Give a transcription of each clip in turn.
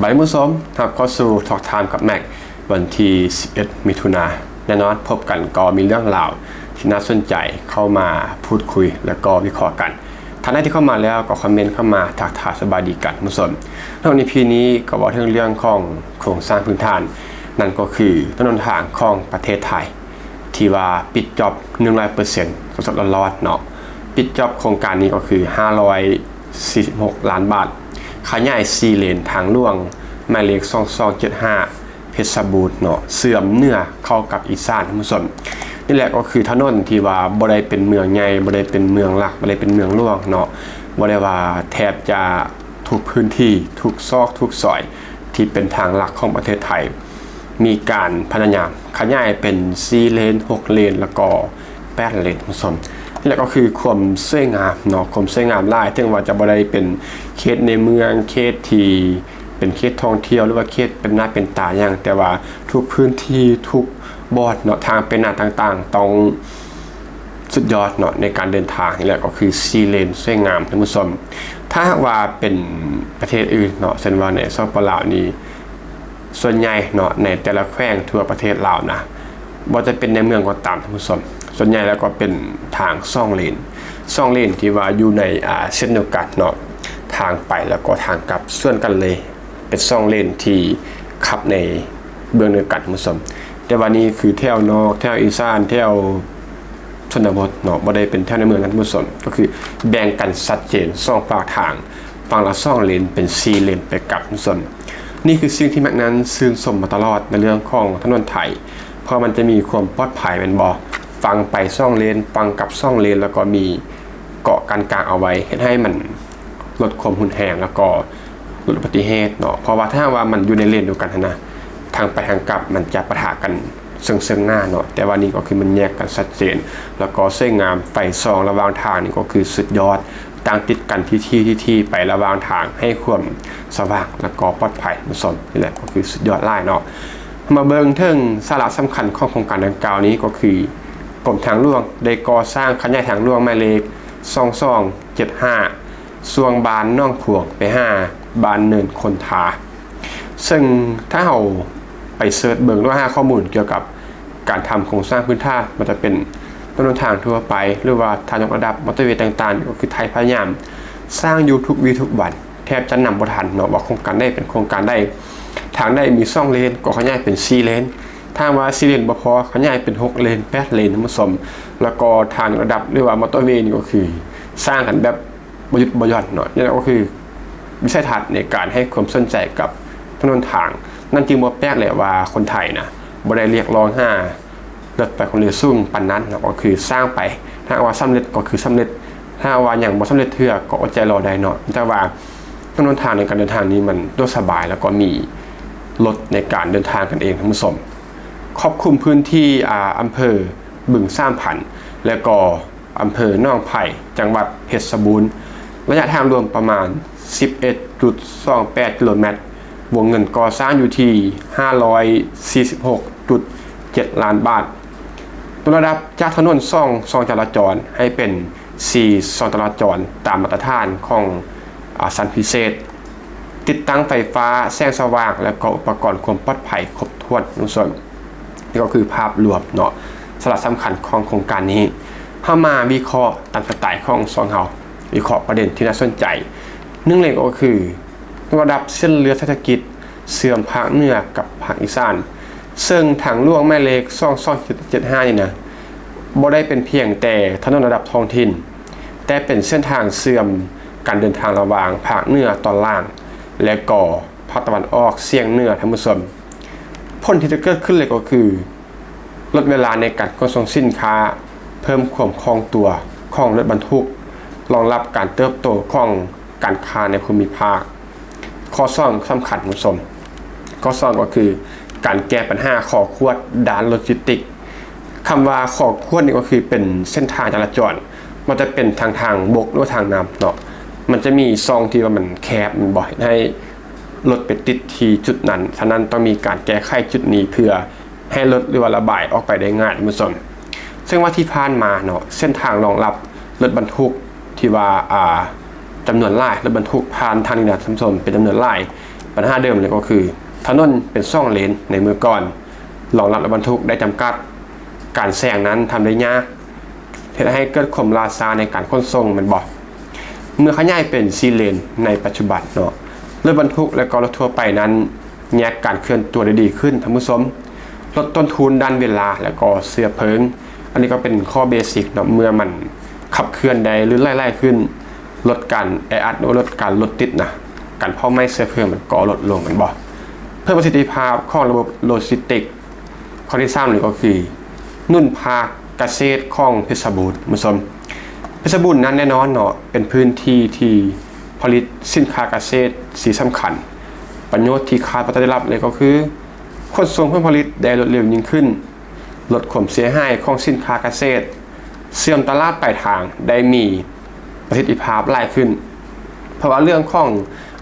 ທ່ານຜູ້ຊົມ ຮັບເຂົ້າສູ່ Talk Time ກັບ Max ວັນທີສິບເອັດ ມິຖຸນາ. ແນ່ນອນ ພົບກັນກໍມີເລື່ອງລາວທີ່ໜ້າສົນໃຈເຂົ້າມາພູດຄຸຍ ແລະ ກໍວິເຄາະກັນ. ທ່ານໃດທີ່ເຂົ້າມາແລ້ວກໍຄອມເມັນເຂົ້າມາທັກທາຍສະບາຍດີກັນ ທ່ານຜູ້ຊົມ. ໃນ EP ນີ້ກໍເວົ້າເຖິງເລື່ອງຂອງໂຄງສ້າງພື້ນຖານ, ນັ້ນກໍຄືຖະໜົນທາງຂອງປະເທດໄທ ທີ່ວ່າປິດຈອບ ໜຶ່ງຮ້ອຍເປີເຊັນ ສດໆ ຮ້ອນໆ ເນາະ. ປິດຈອບໂຄງການນີ້ກໍຄື ຫ້າຮ້ອຍສີ່ສິບຫົກລ້ານບາດ, ຂະຫຍາຍສີ່ເລນທາງຫຼວງໝາຍເລກ ສອງສອງເຈັດຫ້າ ເພັດຊະບູນເນາະ, ເຊື່ອມເໜືອເຂົ້າກັບອີສານ ທ່ານຜູ້ຊົມ. ນີ້ແຫຼະກໍຄືຖະໜົນທີ່ວ່າບໍ່ໄດ້ເປັນເມືອງໃຫຍ່, ບໍ່ໄດ້ເປັນເມືອງຫຼັກ, ບໍ່ໄດ້ເປັນເມືອງຫຼວງເນາະ, ເວົ້າໄດ້ວ່າແທບຈະທຸກພື້ນທີ່, ທຸກຊອກທຸກຊອຍ ທີ່ເປັນທາງຫຼັກຂອງປະເທດໄທ ມີການພະຍາຍາມຂະຫຍາຍເປັນສີ່ເລນ, ຫົກເລນ ແລ້ວກໍແປດເລນ ທ່ານຜູ້ຊົມ. ແລະ ກໍຄືຄວາມສວຍງາມເນາະ, ຄວາມສວຍງາມຫຼາຍ, ເຖິງວ່າຈະບໍ່ໄດ້ເປັນເຂດໃນເມືອງ, ເຂດທີ່ເປັນເຂດທ່ອງທ່ຽວ ຫຼືວ່າເຂດເປັນໜ້າເປັນຕາຫຍັງ, ແຕ່ວ່າທຸກພື້ນທີ່, ທຸກບ່ອນເນາະ, ທາງໄປນາຕ່າງໆ ຕ້ອງສຸດຍອດເນາະ ໃນການເດີນທາງ. ນີ້ແຫຼະກໍຄືສີ່ເລນສວຍງາມ ທ່ານຜູ້ຊົມ. ຖ້າຫາກວ່າເປັນປະເທດອື່ນເນາະ, ເຊັ່ນວ່າໃນ ສປປ ລາວນີ້ ສ່ວນໃຫຍ່ເນາະ ໃນແຕ່ລະແຂວງທົ່ວປະເທດລາວນະ, ບໍ່ວ່າຈະເປັນໃນເມືອງກໍຕາມ ທ່ານຜູ້ຊົມ, ສ່ວນໃຫຍ່ແລ້ວກໍເປັນທາງສອງເລນ, ສອງເລນທີ່ວ່າຢູ່ໃນ ອ່າ ເຊັ່ນດຽວກັນເນາະ, ທາງໄປແລ້ວກໍທາງກັບສວນກັນເລີຍ, ເປັນສອງເລນທີ່ຂັບໃນເບື້ອງດຽວກັນ ທ່ານຜູ້ຊົມ. ແຕ່ວ່ານີ້ຄືແຖວນອກ, ແຖວອີສານ, ແຖວ ຊົນນະບົດເນາະ, ບໍ່ໄດ້ເປັນແຖວໃນເມືອງນະ ທ່ານຜູ້ຊົມ, ກໍຄືແບ່ງກັນຊັດເຈນ ສອງຟາກທາງ, ຝັ່ງລະສອງເລນ ເປັນສີ່ເລນໄປກັບ ທ່ານຜູ້ຊົມ. ນີ້ຄືສິ່ງທີ່ແມັກນັ້ນຊື່ນຊົມມາຕະຫຼອດໃນເລື່ອງຂອງຖະໜົນໄທ, ເພາະມັນຈະມີຄວາມປອດໄພແມ່ນບໍ່? ຝັ່ງໄປສອງເລນ, ຝັ່ງກັບສອງເລນ, ແລ້ວກໍມີເກາະກັ້ນກາງເອົາໄວ້, ເຮັດໃຫ້ມັນ ລົດຄວາມຮຸນແຮງ ແລ້ວກໍລົດອຸບັດຕິເຫດເນາະ, ເພາະວ່າຖ້າຫາກວ່າມັນຢູ່ໃນເລນດຽວກັນຫັ້ນນະ, ທາງໄປທາງກັບມັນຈະປະທະກັນເຊິ່ງໆໜ້າເນາະ. ແຕ່ວ່ານີ້ກໍຄືມັນແຍກກັນຊັດເຈນ ແລ້ວກໍສວຍງາມ, ໄຟສ່ອງລະຫວ່າງທາງນີ້ກໍຄືສຸດຍອດ, ຕັ້ງຕິດກັນທີໆ ທີໆ ໄປລະຫວ່າງທາງ ໃຫ້ຄວາມສະຫວ່າງ ແລ້ວກໍປອດໄພ ທ່ານຜູ້ຊົມ. ນີ້ແຫຼະກໍຄືສຸດຍອດຫຼາຍເນາະ. ເຮົາມາເບິ່ງເຖິງສາລະສຳຄັນຂອງໂຄງການດັ່ງກ່າວນີ້ ກໍຄື ກົມທາງຫຼວງໄດ້ກໍ່ສ້າງຂະຫຍາຍທາງຫຼວງໝາຍເລກ ສອງສອງເຈັດຫ້າ ຊ່ວງບ້ານໜອງພວງໄປຫາບ້ານເນີນຄົນທາ, ເຊິ່ງຖ້າເຮົາໄປເສີດເບິ່ງ ຫຼືວ່າຫາຂໍ້ມູນກ່ຽວກັບການທຳໂຄງສ້າງພື້ນຖານ, ບໍ່ວ່າຈະເປັນຖະໜົນທາງທົ່ວໄປ ຫຼືວ່າທາງຍົກລະດັບ ມໍເຕີເວຕ່າງໆ, ກໍຄືໄທພະຍາຍາມສ້າງຢູ່ທຸກວີທຸກວັນ, ແທບຈະນຳບໍ່ທັນເນາະ ວ່າໂຄງການໃດເປັນໂຄງການໃດ. ທາງໃດມີສອງເລນ ກໍຂະຫຍາຍເປັນສີ່ເລນ, ຖ້າຫາກວ່າສີ່ເລນບໍ່ພໍ ຂະຫຍາຍເປັນຫົກເລນ ແປດເລນ ທ່ານຜູ້ຊົມ. ແລ້ວກໍທາງຍົກລະດັບ ຫຼືວ່າມໍເຕີເວນີ້ ກໍຄືສ້າງກັນແບບ ບໍ່ຢຸດບໍ່ຢ່ອນເນາະ. ນີ້ແຫຼະກໍຄືວິໄສທັດໃນການໃຫ້ຄວາມສົນໃຈກັບຖະໜົນທາງ, ນັ້ນຈຶ່ງບໍ່ແປກແຫຼະວ່າຄົນໄທນະ ບໍ່ໄດ້ຮຽກຮ້ອງຫາລົດໄຟຄວາມເລັວສູງປານນັ້ນເນາະ, ກໍຄືສ້າງໄປ, ຖ້າຫາກວ່າສຳເລັດກໍຄືສຳເລັດ, ຖ້າຫາກວ່າຍັງບໍ່ສຳເລັດເທື່ອ ກໍອົດໃຈລໍໄດ້ເນາະ. ແຕ່ວ່າຖະໜົນທາງໃນການເດີນທາງນີ້ມັນສະດວກສະບາຍ ແລ້ວກໍມີລົດໃນການເດີນທາງກັນເອງ ທ່ານຜູ້ຊົມ. ຄອບຄຸມພື້ນທີ່ ອາ ອຳເພີບຶງສາມພັນ ແລະກໍ ອຳເພີໜອງໄຜ່ ຈັງຫວັດເພັດຊະບູນ, ໄລຍະທາງລວມປະມານ ສິບເອັດຈຸດສອງແປດ ກິໂລແມັດ, ວົງເງິນກໍ່ສ້າງຢູ່ທີ່ ຫ້າຮ້ອຍສີ່ສິບຫົກຈຸດເຈັດລ້ານບາດ. ຍົກລະດັບຈາກຖະໜົນສອງຊ່ອງຈະລາຈອນ ໃຫ້ເປັນສີ່ຊ່ອງຈະລາຈອນ ຕາມມາດຕະຖານຂອງ ອາ ຊັ້ນພິເສດ, ຕິດຕັ້ງໄຟຟ້າ, ແສງສະຫວ່າງ ແລະກໍອຸປະກອນຄວາມປອດໄພຄົບຖ້ວນ ທ່ານຜູ້ຊົມ. ນີ້ກໍຄືພາບລວມເນາະ ສາລະສຳຄັນຂອງໂຄງການນີ້. ເຮົາມາວິເຄາະຕາມສະໄຕຂອງຊ່ອງເຮົາ, ວິເຄາະປະເດັນທີ່ໜ້າສົນໃຈ. ໜຶ່ງເລີຍກໍຄື ລະດັບເສັ້ນເລືອດເສດຖະກິດເຊື່ອມພາກເໜືອກັບພາກອີສານ, ເຊິ່ງທາງຫຼວງໝາຍເລກ ສອງສອງເຈັດຫ້າ ນີ້ນະ ບໍ່ໄດ້ເປັນພຽງແຕ່ຖະໜົນລະດັບທ້ອງຖິ່ນ, ແຕ່ເປັນເສັ້ນທາງເຊື່ອມການເດີນທາງລະຫວ່າງພາກເໜືອຕອນລ່າງ ແລະກໍ ພາກຕາເວັນອອກສຽງເໜືອ ທ່ານຜູ້ຊົມ. ຜົນທີ່ຈະເກີດຂຶ້ນເລີຍກໍຄື ລົດເວລາໃນການຂົນສົ່ງສິນຄ້າ, ເພີ່ມຄວາມຄ່ອງຕົວຂອງລົດບັນທຸກ, ລອງຮັບການເຕີບໂຕຂອງການຄ້າໃນພູມິພາກ. ຂໍ້ສອງສຳຄັນ ທ່ານຜູ້ຊົມ, ຂໍ້ສອງກໍຄືການແກ້ບັນຫາຂໍ້ຂວດດ້ານໂລຈິສຕິກ. ຄຳວ່າຂໍ້ຂວດນີ້ກໍຄືເປັນເສັ້ນທາງຈະລາຈອນ, ບໍ່ວ່າຈະເປັນທາງທາງບົກ ຫຼືວ່າທາງນ້ຳເນາະ, ມັນຈະມີຊ່ອງທີ່ວ່າມັນແຄບ ແມ່ນບໍ່? ເຮັດໃຫ້ ລົດໄປຕິດທີ່ຈຸດນັ້ນ, ສະນັ້ນຕ້ອງມີການແກ້ໄຂຈຸດນີ້ເພື່ອໃຫ້ລົດ ຫຼືວ່າລະບາຍອອກໄປໄດ້ງ່າຍ ທ່ານຜູ້ຊົມ. ເຊິ່ງວ່າທີ່ຜ່ານມາເນາະ, ເສັ້ນທາງຮອງຮັບລົດບັນທຸກທີ່ວ່າ ອ່າ ຈຳນວນຫຼາຍ, ລົດບັນທຸກຜ່ານທາງນີ້ນະ ທ່ານຜູ້ຊົມ, ເປັນຈຳນວນຫຼາຍ, ບັນຫາເດີມເລີຍກໍຄື ຖະໜົນເປັນສອງເລນໃນເມື່ອກ່ອນ, ຮອງຮັບລົດບັນທຸກໄດ້ຈຳກັດ, ການແຊງນັ້ນທຳໄດ້ຍາກ, ເຮັດໃຫ້ເກີດຄວາມຫຼ້າຊ້າໃນການຂົນສົ່ງແມ່ນບໍ່? ເມື່ອຂະຫຍາຍເປັນສີ່ເລນໃນປັດຈຸບັນເນາະ, ລົດບັນທຸກ ແລະ ກໍລົດທົ່ວໄປນັ້ນແຍກການເຄື່ອນຕົວໄດ້ດີຂຶ້ນ, ທ່ານຜູ້ຊົມ, ລົດຕົ້ນທຶນດ້ານເວລາ ແລະ ກໍເຊື້ອເພີງ. ອັນນີ້ກໍເປັນຂໍ້ເບສິກເນາະ, ເມື່ອມັນຂັບເຄື່ອນໄດ້ລື່ນໄຫຼຫຼາຍຂຶ້ນ, ລົດການແອອັດ ຫຼືວ່າລົດການລົດຕິດນະ, ການເຜົາໄໝ້ເຊື້ອເພີງມັນກໍລົດລົງແມ່ນບໍ່? ເພີ່ມປະສິດທິພາບຂອງລະບົບໂລຈິສຕິກ. ຂໍ້ທີສາມນີ້ກໍຄື ໜູນພາກກະເສດຂອງເພັດຊະບູນ. ທ່ານຜູ້ຊົມ, ເພັດຊະບູນນັ້ນແນ່ນອນເນາະ ເປັນພື້ນທີ່ທີ່ຜະລິດສິນຄ້າກະເສດທີ່ສຳຄັນ. ປະໂຫຍດທີ່ຄາດວ່າຈະໄດ້ຮັບເລີຍກໍຄື ຂົນສົ່ງຜົນຜະລິດໄດ້ລວດເລັວຍິ່ງຂຶ້ນ, ລົດຄວາມເສຍຫາຍຂອງສິນຄ້າກະເສດ, ເຊື່ອມຕະຫຼາດປາຍທາງໄດ້ມີປະສິດທິພາບຫຼາຍຂຶ້ນ. ເພາະວ່າເລື່ອງຂອງ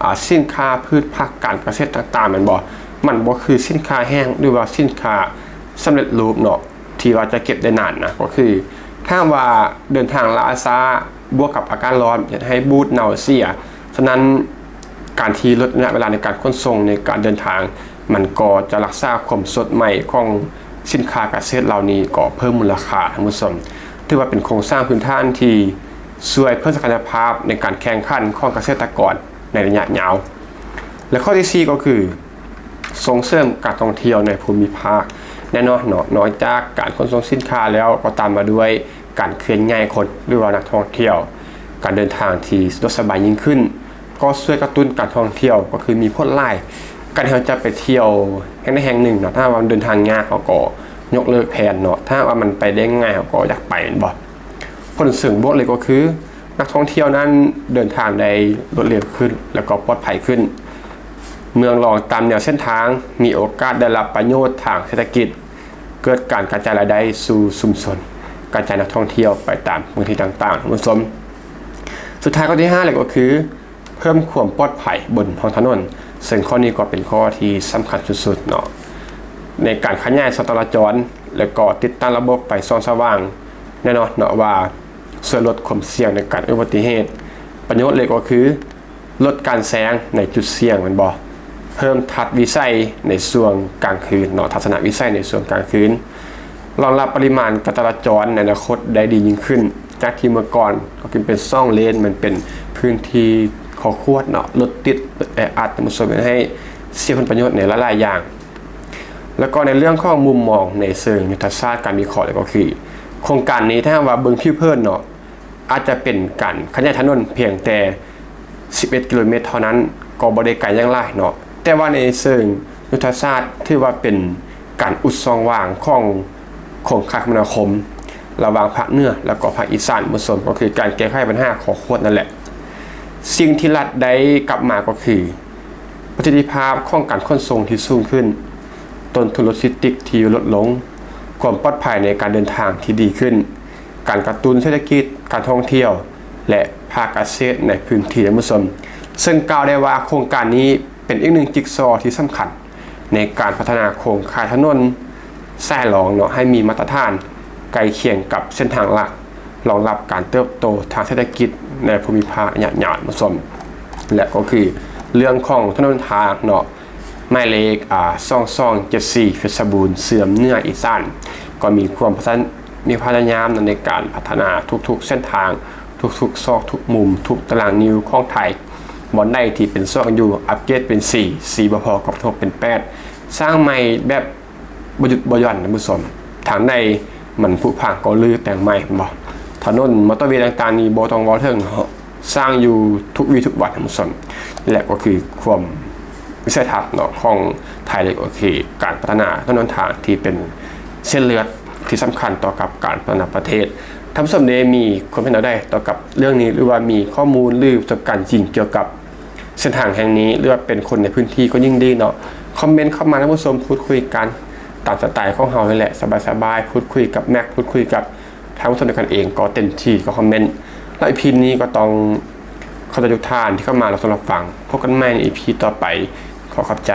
ອາ ສິນຄ້າພືດຜັກການກະເສດຕ່າງໆ ແມ່ນບໍ່? ມັນບໍ່ຄືສິນຄ້າແຫ້ງ ຫຼືວ່າສິນຄ້າສຳເລັດຮູບເນາະ ທີ່ວ່າຈະເກັບໄດ້ນານນະ. ກໍຄືຖ້າຫາກວ່າເດີນທາງລ່າຊ້າ ບວກກັບອາກາດຮ້ອນ ເຮັດໃຫ້ບູດເນົ່າເສຍ. ສະນັ້ນ ການທີ່ລົດໄລຍະເວລາໃນການຂົນສົ່ງໃນການເດີນທາງ ມັນກໍຈະຮັກສາຄວາມສົດໃໝ່ຂອງສິນຄ້າກະເສດເຫຼົ່ານີ້ກໍເພີ່ມມູນລະຄ່າ. ທ່ານຜູ້ຊົມ, ຖືວ່າເປັນໂຄງສ້າງພື້ນຖານທີ່ຊ່ວຍເພີ່ມສັກກະຍະພາບໃນການແຂ່ງຂັນຂອງກະເສດຕະກອນໃນໄລຍະຍາວ. ແລະ ຂໍ້ທີສີ່ກໍຄື ສົ່ງເສີມການທ່ອງທ່ຽວໃນພູມິພາກ. ແນ່ນອນເນາະ, ນອກຈາກການຂົນສົ່ງສິນຄ້າແລ້ວ ກໍຕາມມາດ້ວຍການເຄື່ອນຍ້າຍຄົນ ຫຼືວ່ານັກທ່ອງທ່ຽວ, ການເດີນທາງທີ່ສະດວກສະບາຍຍິ່ງຂຶ້ນ ກໍຊ່ວຍກະຕຸ້ນການທ່ອງທ່ຽວ ກໍຄືມີຜົນຫຼາຍ. ການທີ່ເຮົາຈະໄປທ່ຽວແຫ່ງໃດແຫ່ງໜຶ່ງເນາະ, ຖ້າຫາກວ່າເດີນທາງຍາກ ເຮົາກໍຍົກເລີກແຜນເນາະ, ຖ້າຫາກວ່າມັນໄປໄດ້ງ່າຍ ເຮົາກໍຢາກໄປແມ່ນບໍ່? ຜົນເຊີງບວກເລີຍກໍຄື ນັກທ່ອງທ່ຽວນັ້ນເດີນທາງໄດ້ລວດເລັວຂຶ້ນ ແລະ ກໍປອດໄພຂຶ້ນ. ເມືອງລອງຕາມແນວເສັ້ນທາງ ມີໂອກາດໄດ້ຮັບປະໂຫຍດທາງເສດຖະກິດ, ເກີດການກະຈາຍລາຍໄດ້ສູ່ຊຸມຊົນ, ກະຈາຍນັກທ່ອງທ່ຽວໄປຕາມພື້ນທີ່ຕ່າງໆ. ທ່ານຜູ້ຊົມ, ສຸດທ້າຍຂໍ້ທີຫ້າເລີຍກໍຄື ເພີ່ມຄວາມປອດໄພບົນທ້ອງຖະໜົນ, ເຊິ່ງຂໍ້ນີ້ກໍເປັນຂໍ້ທີ່ສຳຄັນສຸດໆເນາະ ໃນການຂະຫຍາຍຊ່ອງຈະລາຈອນ ແລະ ກໍຕິດຕັ້ງລະບົບໄຟສ່ອງສະຫວ່າງ. ແນ່ນອນເນາະວ່າ ຊ່ວຍລົດຄວາມສ່ຽງໃນການອຸບັດຕິເຫດ. ປະໂຫຍດເລີຍກໍຄື ລົດການແຊງໃນຈຸດສ່ຽງແມ່ນບໍ່? ເພີ່ມທັດວິໄສໃນຊ່ວງກາງຄືນເນາະ, ທັດສະນະວິໄສໃນຊ່ວງກາງຄືນ, ຮອງຮັບປະລິມານການຈະລາຈອນໃນອະນາຄົດໄດ້ດີຍິ່ງຂຶ້ນ ຈາກທີ່ເມື່ອກ່ອນກໍຄືເປັນສອງເລນ, ມັນເປັນພື້ນທີ່ຂໍຂວດເນາະ, ລົດຕິດ, ລົດແອອັດ, ທ່ານຜູ້ຊົມ, ເຮັດໃຫ້ເສຍຜົນປະໂຫຍດໃນຫຼາຍໆຢ່າງ. ແລ້ວກໍໃນເລື່ອງຂອງມຸມມອງໃນເຊີງຍຸດທະສາດການວິເຄາະເລີຍກໍຄື ໂຄງການນີ້ ຖ້າຫາກວ່າເບິ່ງຜິວເຜິນເນາະ, ອາດຈະເປັນການຂະຫຍາຍຖະໜົນພຽງແຕ່ສິບເອັດກິໂລແມັດເທົ່ານັ້ນ, ກໍບໍ່ໄດ້ໄກຫຍັງຫຼາຍເນາະ, ແຕ່ວ່າໃນເຊີງຍຸດທະສາດ ຖືວ່າເປັນການອຸດຊ່ອງວ່າງຂອງໂຄງຂ່າຍຄົມມະນາຄົມ ລະຫວ່າງພາກເໜືອ ແລະ ກໍພາກອີສານ. ບົດສົນກໍຄືການແກ້ໄຂບັນຫາຂໍ້ຂວດນັ້ນແຫຼະ. ສິ່ງທີ່ລັດໄດ້ກັບມາກໍຄື ປະສິດທິພາບຂອງການຂົນສົ່ງທີ່ສູງຂຶ້ນ, ຕົ້ນທຶນໂລຈິສຕິກທີ່ລົດລົງ, ຄວາມປອດໄພໃນການເດີນທາງທີ່ດີຂຶ້ນ, ການກະຕຸ້ນເສດຖະກິດ, ການທ່ອງທ່ຽວ ແລະ ພາກກະເສດໃນພື້ນທີ່ ທ່ານຜູ້ຊົມ, ເຊິ່ງກ່າວໄດ້ວ່າໂຄງການນີ້ເປັນອີກໜຶ່ງຈິກຊໍທີ່ສຳຄັນໃນການພັດທະນາໂຄງຂ່າຍຖະໜົນສາຍລອງເນາະ ໃຫ້ມີມາດຕະຖານໃກ້ຄຽງກັບເສັ້ນທາງຫຼັກ, ຮອງຮັບການເຕີບໂຕທາງເສດຖະກິດໃນພູມິພາກໄລຍະຍາວ ທ່ານຜູ້ຊົມ. ແລະ ກໍຄືເລື່ອງຂອງຖະໜົນທາງເນາະ ໝາຍເລກ ອາ ສອງສອງເຈັດສີ່ ເພັດຊະບູນເຊື່ອມເໜືອອີສານ, ກໍມີຄວາມພະຍາ ມີພະຍາຍາມໃນການພັດທະນາທຸກໆເສັ້ນທາງ, ທຸກໆຊອກ, ທຸກມຸມ, ທຸກຕາລາງນິ້ວຂອງໄທ. ບ່ອນໃດທີ່ເປັນຊອກຢູ່ ອັບເກຣດເປັນສີ່, ສີ່ບໍ່ພໍກໍເປັນຫົກເປັນແປດ, ສ້າງໃໝ່ແບບບໍ່ຢຸດບໍ່ຢ່ອນ ທ່ານຜູ້ຊົມ. ທາງໃດມັນຜຸພັງກໍຮື້ແຕ່ງໃໝ່ ແມ່ນບໍ່? ຖະໜົນມໍເຕີເວຕ່າງໆນີ້ບໍ່ຕ້ອງເວົ້າເຖິງ, ສ້າງຢູ່ທຸກວີທຸກວັນ ທ່ານຜູ້ຊົມ. ແລະ ກໍຄືຄວາມວິໄສທັດເນາະ ຂອງໄທເລີຍ ກໍຄືການພັດທະນາຖະໜົນທາງທີ່ເປັນເສັ້ນເລືອດທີ່ສຳຄັນຕໍ່ກັບການພັດທະນາປະເທດ. ທ່ານຜູ້ຊົມເດ ມີຄວາມເຫັນແນວໃດຕໍ່ກັບເລື່ອງນີ້ ຫຼືວ່າມີຂໍ້ມູນ ຫຼືປະສົບການຈິງກ່ຽວກັບເສັ້ນທາງແຫ່ງນີ້ ຫຼືວ່າເປັນຄົນໃນພື້ນທີ່ກໍຍິ່ງດີເນາະ, ຄອມເມັນເຂົ້າມາ ທ່ານຜູ້ຊົມ, ພູດຄຸຍກັນຕາມສະໄຕຂອງເຮົານີ້ແຫຼະ, ສະບາຍໆ, ພູດຄຸຍກັບແມັກ, ພູດຄຸຍກັບ ທ່ານຜູ້ຊົມດ້ວຍກັນເອງກໍເຕັມທີ່ກໍຄອມເມັນ. ແລ້ວ ອີພີ ນີ້ກໍຕ້ອງຂອບໃຈທຸກທ່ານທີ່ເຂົ້າມາຮັບຊົມຮັບຟັງ. ພົບກັນໃໝ່ໃນ ອີພີ ຕໍ່ໄປ. ຂໍຂອບໃຈ.